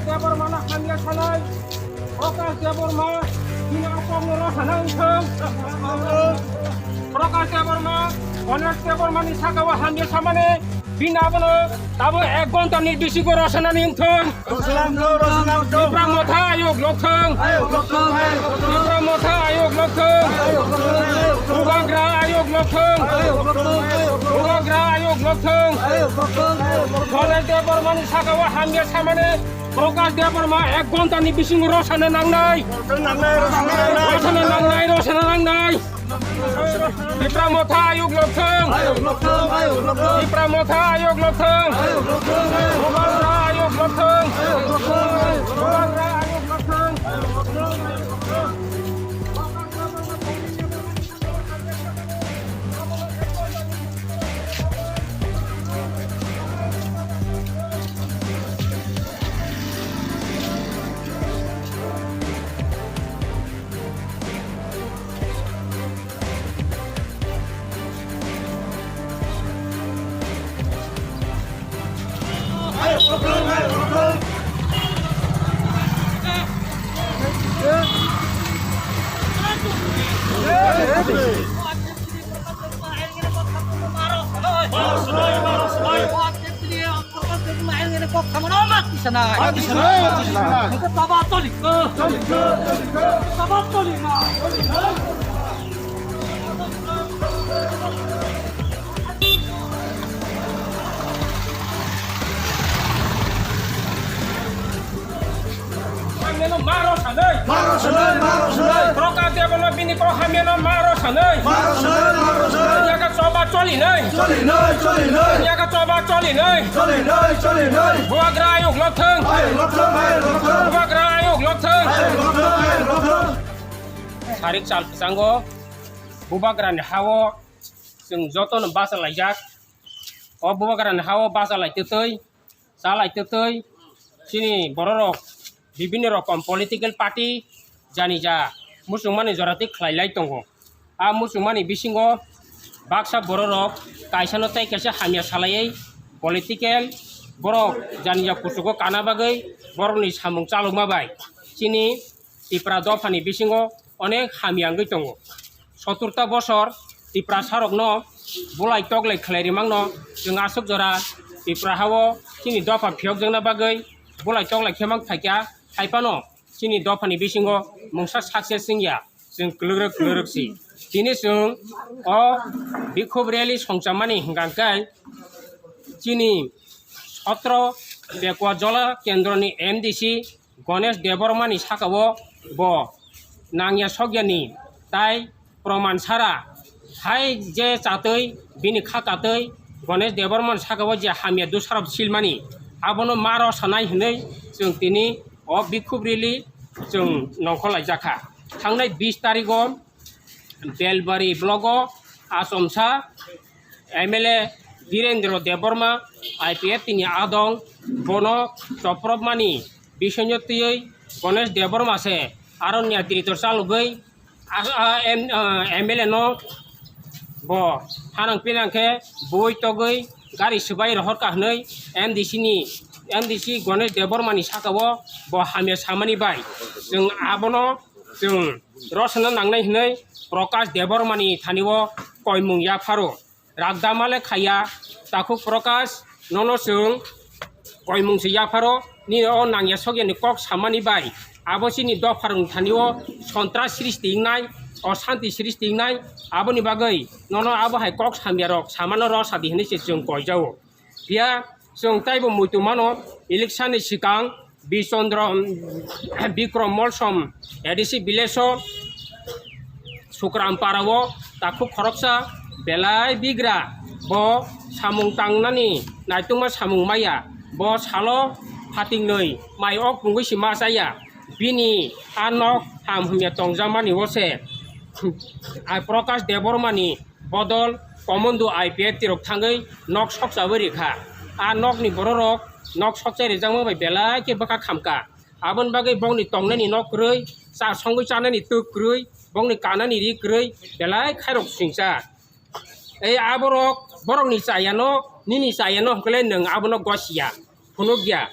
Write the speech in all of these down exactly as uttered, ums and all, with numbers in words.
Debbarma no hamya sanai. Prakash Debbarma, bini aphano rw sanai wngthung. Prakash Debbarma, Ganesh Debbarma ni saka o hamya samani, bini abono tabuk ek ghonta ni bisingo rw sanani wngthung. Rw sanani wngthung, rw sanani wngthung. Tipra Motha ayuk lokthung. Ayuk lokthung, ayuk lokthung. Tipra Motha ayuk lokthung. Ayuk lokthung, ayuk lokthung. Bubagra ayuk lokthung. Ayuk lokthung, ayuk lokthung. Bubagra ayuk lokthung. Ayuk lokthung, ayuk lokthung. Ganesh Debbarma ni saka o hamya samani Prakash Debbarma ek ghonta ni bisingo rw sana nangnai. Rw sana nangnai, rw sana nangnai. Rw sana nangnai, rw sana nangnai. Tipra Motha ayuk lokthung. Ayuk lokthung, ayuk lokthung. Tipra Motha ayuk lokthung. Ayuk lokthung, ayuk lokthung. Bubagra ayuk lokthung. Ayuk lokthung, ayuk lokthung. Bubagra ayuk lokthung. Hamyano maro sanai. Maro sanai, maro sanai. Prakash Debbarma bini kok hamyano maro sanai. Maro sanai, maro sanai. Yaga choba choli nai. Choli nai, choli nai. Yaga choba choli nai. Choli nai, choli nai. Bubagra ayuk lokthung. Ayuk lokthung, ayuk lokthung. Bubagra ayuk lokthung. Ayuk lokthung, ayuk lokthung. Sarik sal kwchango Bubagrani hao chwng jotono bachalaijak. O Bubagrani hao bachalai twtwi, chalai twtwi, chini bororok bibinno rokom political party jani ja muchungmani joratwi khlailai tongo. A muchungmani bisingo baksa bororok kaisano tei kaisa hamya salaiwi political borok jani ja kuchugo kana bagwi borokni samung chalokma bai chini Tipra dophani bisingo onek hamya wngwi tongo. Soturta bosor Tiprasarokno bulai toklai khlai rimangno chwng aswk jora Tipra hao chini dopha phiyokjakna bagwi bulai toklai khe mang phaikha, hai phano chini dophani bisingo mungsa success wngya, chwng kwlwkrwk kwlwkrwk si. Tini chwng o bikhub rally songchamani hwnkha khe chini sotro Bekwa Jola Kendroni M D C Ganesh Debbarmani sakao bo nangya sokyani tai proman sara hai je chatwi bini kha katwi Ganesh Debbarmani sakao je hamya dusarop silmani abono maro sanai hwnwi chwng tini o bikhub rally chwng nongkhorlaijakha. Thangnai bis tarigo Belbari blogo achomsa M L A Birendra Debbarma I P F T ni adong bono chopropmani bisingtwi Ganesh Debbarma se aronya tiritor chalogwi a, a, M, a, M L A no bo hanang pinang khe bui togwi gari swbai rohorkha hwnwi M D C ni, M D C Ganesh Debbarmani sakao bo hamya samani bai chwng abono chwng rosana nangnai hwnwi Prakash Debbarmani thani o koimung yapharo. Ragdamale khaya, takhuk Prakash, nono chwng koimung se yapharo, nini o nangya sokyani kok samani bai abo chini dopharokni thani o sontras srishti wngnai, oshanti srishti wngnai, aboni bagwi nono abo hai kok samyarok samano rosadi hwnwi se chwng koijao. Phiya chwng taibo muitu mano, election ni swkang Bichandra, um, Bikram Molsom A D C village o Sukram para o takhuk khoroksa belai bigra, bo samung tangnani naitungma samung maya, bo salo phatingnwi mai ok pungwi si ma chaya, bini a nok ham hamya tongjakmani o se, a Prakash Debbarmani bodol Komondo I P F T rok thangwi nok sokchawi rikha. A nokni bororok nok sokchai rijakma bai belai khe bwkha khamkha. Aboni bagwi bongni tongnani nok kwrwi, cha songwi chanani twk kwrwi, bongni kanani ri kwrwi belai khairok swngcha. Ei aborok borokni chayano, nini chayano hwnkhe nwng abono gosiya, phunukya.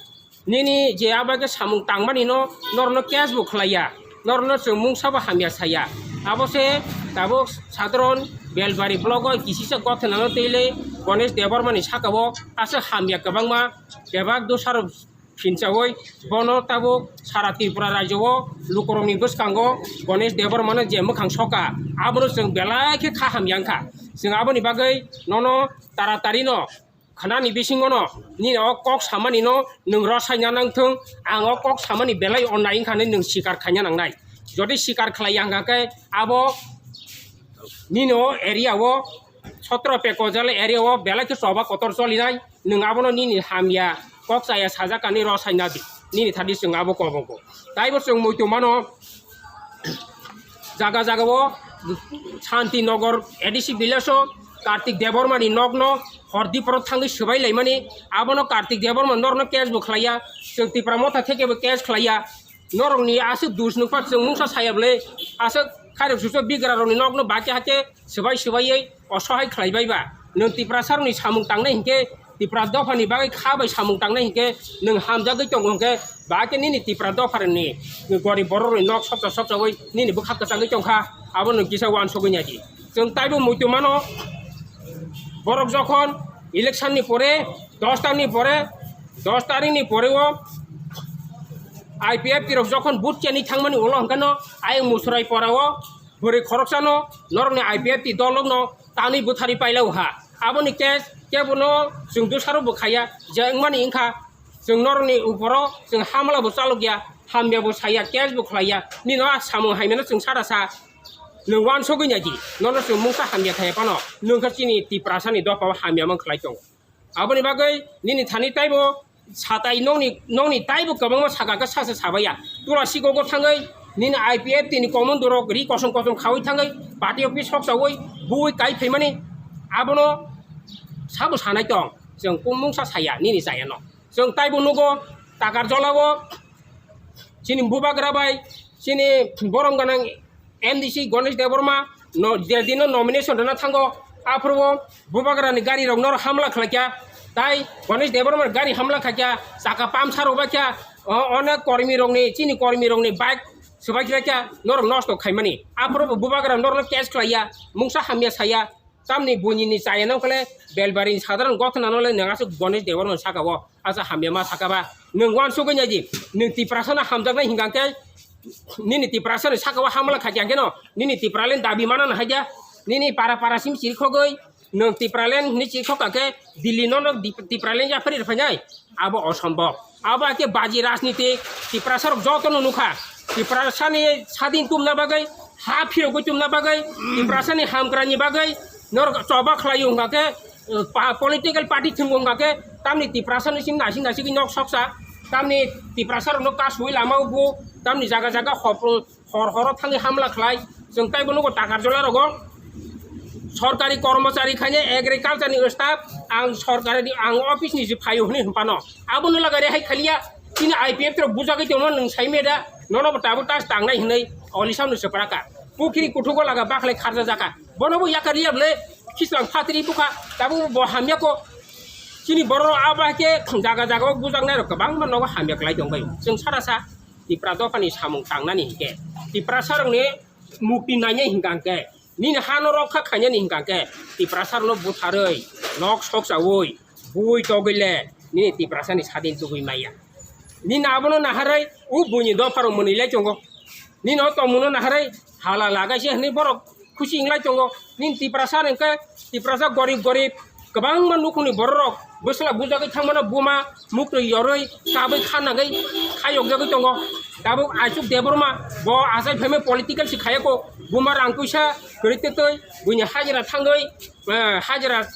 Nini je abo khe samung tangmani no, norno case bo khlaiya, norno chwng mungsa bo hamya saya. Abo se tabuk sadharon Belbari block o kisisa gothana no twi le Ganesh Debbarma ni saka o aswk hamya kwbangma bebak dosarok phinchaui bono tabuk sara Tripura rajyo o lukurok ni bwskango Ganesh Debbarma no je mwkhang soka, abono chwng belai khe kha hamya wngkha. Chwng aboni bagwi nono taratari no khwnani bisingo no nini o kok samani no nwng rw saina nang thung, ang o kok samani belai onnai wngkha hinwi nwng sikar khaina nangnai. Jodi sikar khlai ya hwnkha khe abo nini o area o Sotro Pekoja area o belai khe choba kotor cholinai, nwng abono nini hamya kok chaya sajak ani rw saina di, nini thani chwng abo kobongo. Taibo chwng muitu mano. Jaga jaga o Shanti Nagar A D C village o Kartik Debbarma ni nok no hor dipor o thangwi swbai laimani, abono Kartik Debbarma norno case bo khlaiya, chwng Tipra Motha theke bo case khlaiya, norok ni aswk dus nukha chwng mungsa saya bwle, aswk khairok suso bigra rok ni nok no baki hake swbai swbaiwi osohai khlai bai ba. Nwng Tiprasa rok ni samung tangnai hinkhe Tipra dopha ni bagwi kha bai samung tangnai hinkhe nwng hamjagwi tongo hinkhe, ba khe nini Tipra dopha rok ni gorib borok rok ni nok soksa soksa wi nini bwkha kwchagwi tongkha, abo nwng kisa uansugwi naidi. Chwng taibo muitu mano, borok jokhon election ni pore, dos ta ni pore, dos tarik ni pore o I P F T rok jokhon vote cheni thangmani ulo hwnkhe no ayang Musurai pora o bwrwi khoroksano norokni I P F T dolokno tanwi bwtharwi pailao ha. Aboni case kebono chwng dusaro bo khaiya, je wngmani wngkha, chwng norokni uporo chwng hamla bo chalokya, hamya bo saya, case bo khlaiya, nino a samung haimano chwng sara sa, nwng uansugwi naidi, nono chwng mungsa hamya khaiya phano, nwng khe chini Tiprasani dopha o hamya mang khlai tongo. Aboni bagwi nini thani taibo satai nokni, nokni taibo kwbangma saka khe sasa sabaiya. Tulasi gogo thangwi nini I P F T ni commando rok ri kosom kosom khawi thangwi party office soksawi buwi kai phaimani abono sabo sanai tong. Chwng kung mungsa saya nini chayano. Chwng taibo nugo Takarjala o chini bubagra bai chini borom ganang M D C Ganesh Debbarma no, je dino nomination rwna thango, aphuru o bubagra ni gari rok norok hamla khlaikha, tai Ganesh Debbarma ni gari hamla khaikha, chaka puncture rok baikha, o-, onek kormi rok ni, chini kormi rok ni bike swbai khlaikha, norok nosto khaimani. Aphuru bo bubagra norok no case khlaiya, mungsa hamya saya, tamni buini ni chaya nang khle Belbari ni sadharon gothana no le nang aswk Ganesh Debbarma ni saka o. Asa hamya ma saka ba, nwng uansugwi naidi, nwng Tiprasano hamjaknai hingka khe, nini Tiprasani saka o hamla khaikha khe no, nini Tipraland dabi mana no haikha, nini para para sim chirikhogwi, nwng Tipraland hinwi chirikhokha khe, Delhi no no Dip-, Tipraland yaphari rwphainai, abo osombok. Abo hakhe baji rajniti Tiprasarok jotono nukha, Tiprasani sadin tumna bagwi, ha phirogwi tumna bagwi, Tiprasani hamkrani bagwi, norok choba khlaio hingka khe, pa-, political party thwngwi wngkha khe tamni Tiprasa ni simi naising naisingwi nok soksa, tamni Tiprasa rokno kasui lama o bu, tamni jaga jaga hor hor horo thangwi hamla khlai. Chwng taibo nugo Takarjala rogo sorkari kormochari khaine agriculture ni staff ang sorkari ni ang office ni je phaio hwnwi hwnphano abono laga rehai khaliya chini I P F T rok bujagwi tongma nwng sai meda nono bo tabuk tas tangnai hwnwi Olisa no swpra ka pukhiri kuthugo laga bakhlai kharja jaka. Bono bo yakar liya bwle khislang phatri bukha, tabuk bo hamya ko. Chini borok abo hai khe jaga jaga o bujaknai rok kwbangma nogo hamya kwlai tong bai. Chwng sara sa Tipra dophani samung tangnani hinkhe, Tiprasa rokni mukti nainai hinkha hinkhe, nini hano rokha khainani hinkha hinkhe, Tiprasa rokno butharwi, nok sokchaui, bui togwi le nini Tiprasani sadin tubui maya. Nini abono naharwi o buini dopharok mwnwi lai tongo. Nini o tongmungno naharwi hala lagaise hwnwi borok khusi wnglai tongo. Nini Tiprasa hwnkhe Tiprasa gorib gorib kwbangma nukhungni bororok bwsla bujagwi thangmano buma muktwi yorwi kabwi khanagwi khayokjagwi tongo. Tabuk Aichuk Debbarma bo achai phaimani political se khayako, buma rang puisa kwrwi twtwi buini hajira thangwi, eh, hajira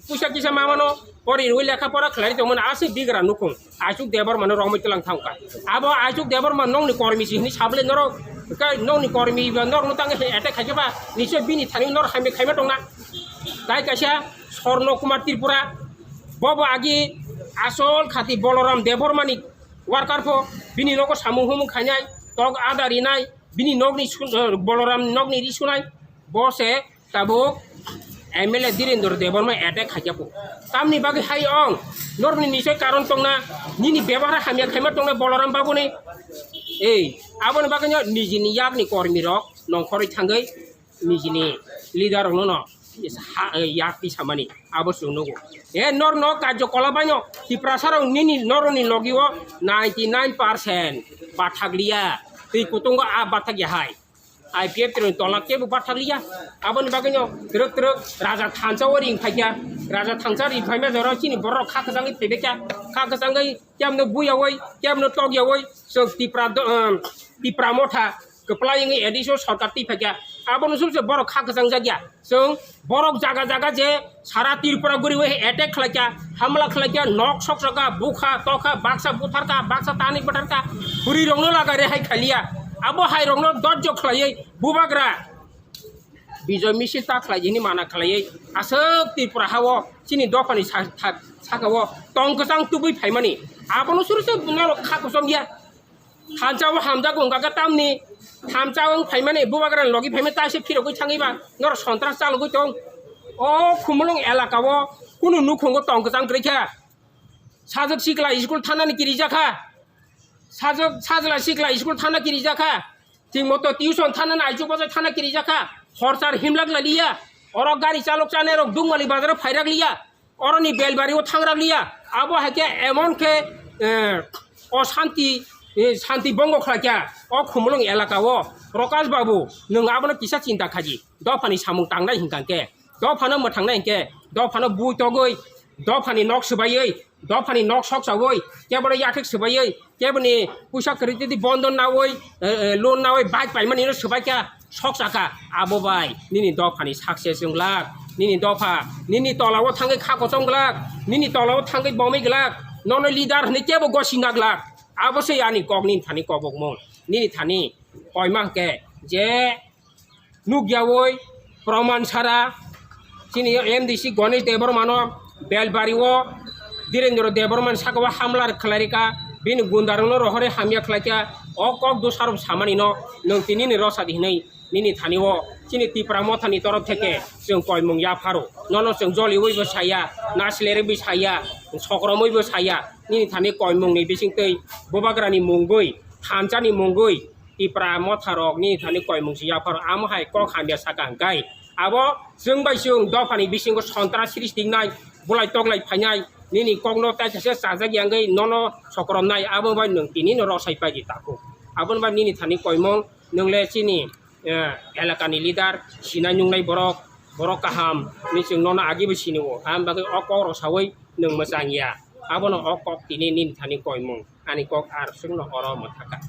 puisa kisa mamano pori rwi lekha pora khlai tongmani aswk bigra nukhung. Aichuk Debbarmano romwi tlang thangkha. Abo Aichuk Debbarma nokni kormi si hwnwi sabole norok, ka-, nokni kormi ba norokno tang attack khaikhe ba, nichoi bini thani norok hamya khaima tongna. Tai kaisa Sorno Kumar Tripura, bobo agi asol khati Boloram Debbarmani worker pho, bini nogo samung humung khainai, tok ada rinai, bini nokni su-, Boloram nokni ri sunai, bo se tabuk M L A Dhirendra Debbarma attack khaikha po. Tamni bagwi hai ong, norokni nichoi karon tongna, nini bebhar hamya khaima tongna Balaram Babuni. Ei, aboni bagwino nijini yakni kormirok nongkhorwi thangwi nijini leader rokno no ha, yak tisamani abo chwng nugo. E norno karjo kola baino Tiprasa rok nini noroni logi o ninety nine percent bathak liya. Twi kutungo a bathak ya hai. I P F ni tola kebo bathak liya. Aboni bagwino twrwk twrwk raja thansa o ring phaikha. Raja thansa ring phaima jora chini borok kha kwchangwi phaibaikha. Kha kwchangwi kemno buyawi, kemno tokyawi, chwng Tipra do-, um, Tipra Motha kwplai wngwi A D C o sorkar twi phaikha. Abono sumse borok kha kwchang jakya. Chwng borok jaga jaga je sara Tripura guriwi attack khlaikha, hamla khlaikha, nok soksaka, bukha, tokha, baksa butharka, baksa tani butharka, bwrwi rokno laga rehai khaliya. Abo hai rokno dojjo khlaiwi bubagra Bijoy misil ta khlai hini mana khlaiwi aswk Tripura hao chini dophani sa-, sa-, sakao tong kwchang tubui phaimani. Abono suru se norok kha kosom ya. Thansa o hamjago wngkha khe tamni thansa wng phaimani bubagrani logi phaimani ta se phirogwi thangwi ba norok sontras chalogwi tong. O Khumulwng elaka o kunu nukhungo tong kwchang kwrwi kha. Sajwk sikla school thanani kirijak kha. Sajwk sajla sikla school thana kirijak kha. Thik moto tuition thanani aichuk bajai thana kirijak kha. Horsar himlak laliya. Oro gari chalok chanai rok Dungmali bazar o phairak liya. Oroni Belbari o thangrak liya. Abo hai khe emon khe, eh, o shanti, eh, shanti bongo khlai kha. O Khumulwng elaka o Prakash Babu, nwng abono kisa chinta khaji. Dophani samung tangnai hinkha khe, dophano mwthangnai hinkhe, dophano bui togwi, dophani nok swbaiwi, dophani nok sok chawi, keboni yathek swbaiwi, keboni puisa kwrwi twi bondon nawi, eh, eh, loan nawi bike paimani no swbai kha, sok chakha. Abo bai nini dophani success wng glak, nini dopha nini tola o thangwi kha kochong glak, nini tola o thangwi bomwi glak, nono leader hwnwi kebo gosi na glak. Abo se ani kok nini thani kobokmung, nini thani koima hwnkhe je nukyawi proman sara chini M D C Ganesh Debbarmano Belbari o Dhirendra Debbarmani saka o hamla khlai rikha, bini gunda rokno rohorwi hamya khlai kha. O kok dosarok samani no nwng tini ni rosadi hinwi nini thani o chini Tipra Mothani torof theke chwng koimung yapharo. Nono chwng joliwi bo saya, naslerwi bo saya, sokromwi bo saya, nini thani koimung ni bisingtwi bubagrani mungwi, thansa ni mungwi, Tipra Motha rok nini thani koimung si yapharo, amo hai kok hamya saka hwnkhe abo chwng bai chwng dophani bisingo sontras srishti wngnai, bulai toklai phainai, nini kokno tai kaisa chajak yangwi nono sokromnai, abo bai nwng tini no rosai paidi takhuk. Aboni bai nini thani koimung, nwng le chini, eh, elakani leader, sinai nungnai borok, borok kaham ni chwng nono agi bo sini o, aboni bagwi o kok rok sawi nwng mwchang ya. Abono o kok tini nini thani koimung, ani kok ar chwngno oro mwthaka.